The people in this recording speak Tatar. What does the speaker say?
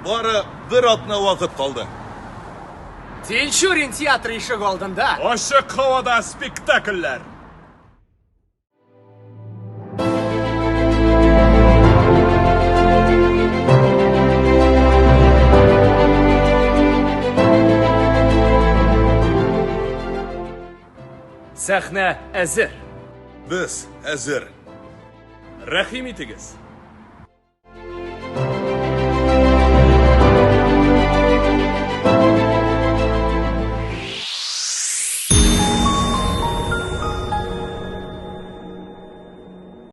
бары бер атна вакыт калды. Тинчурин театры ишек алдында. Ачык һавада спектакльләр. Сәхнә әзер. Без әзер. Рәхим итегез.